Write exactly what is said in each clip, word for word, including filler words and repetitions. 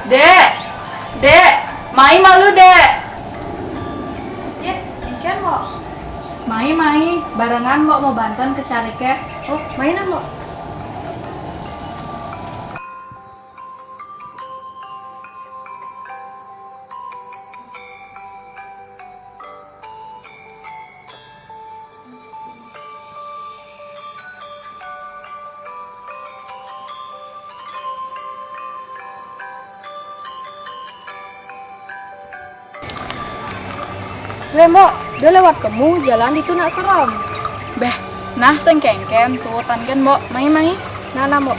Dék, Dék, mai malu, Dék. Yéh, engkén, Mbok? Mai, mai, barengan Mbok mau banten ke cariké. Oh, mai nah, Mbok. Wéh, Mbok, da lewat kemu, jalan ditu nak serem. Béh, nah sing kéngkén, tuutan gén, Mbok, mai, mai. Nah, nah, Mbok.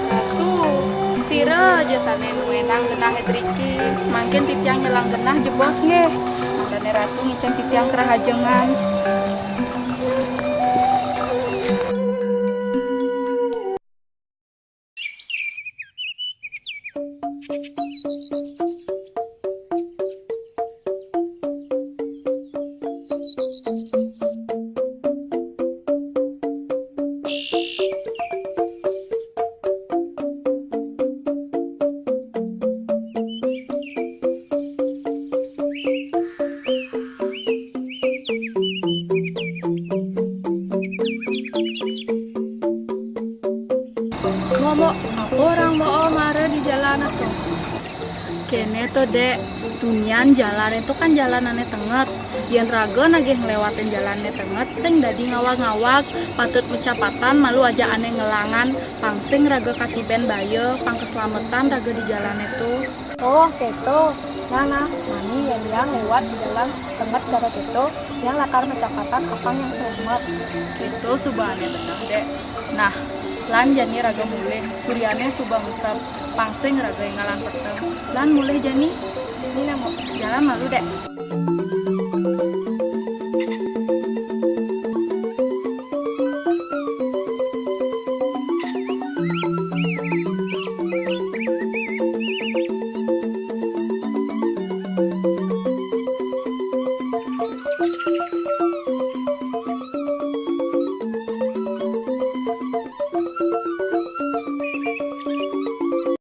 Ratu, sira ja sané nuénang genahé driki, mangkin titiang nyelang genah jebos nggih. Mangdané Ratu ngicén titiang kerahajengan. Mbok, Mbok, apa orang Mbok mara di jalan to? Kéné to, Dék, tunian jalané to kan jalanané tenget. Yén raga nagih ngléwatin jalané tenget, sing dadi ngawag-ngawag, patut macapatan malu aja ané ngelangan, pang sing raga katibén baya, pang keslametan raga di jalané to. Oh, kéto. Nah, nah, mani yén tiang lewat di jalan tenget cara kéto, tiang lakar macapatan apang yang slamet. Kéto subané beneh, Dék. Nah, lan jani raga mulih, suryané suba mesep, pang sing raga éngalang peteng. Lan mulih jani. Ini namo jalan malu, Dék.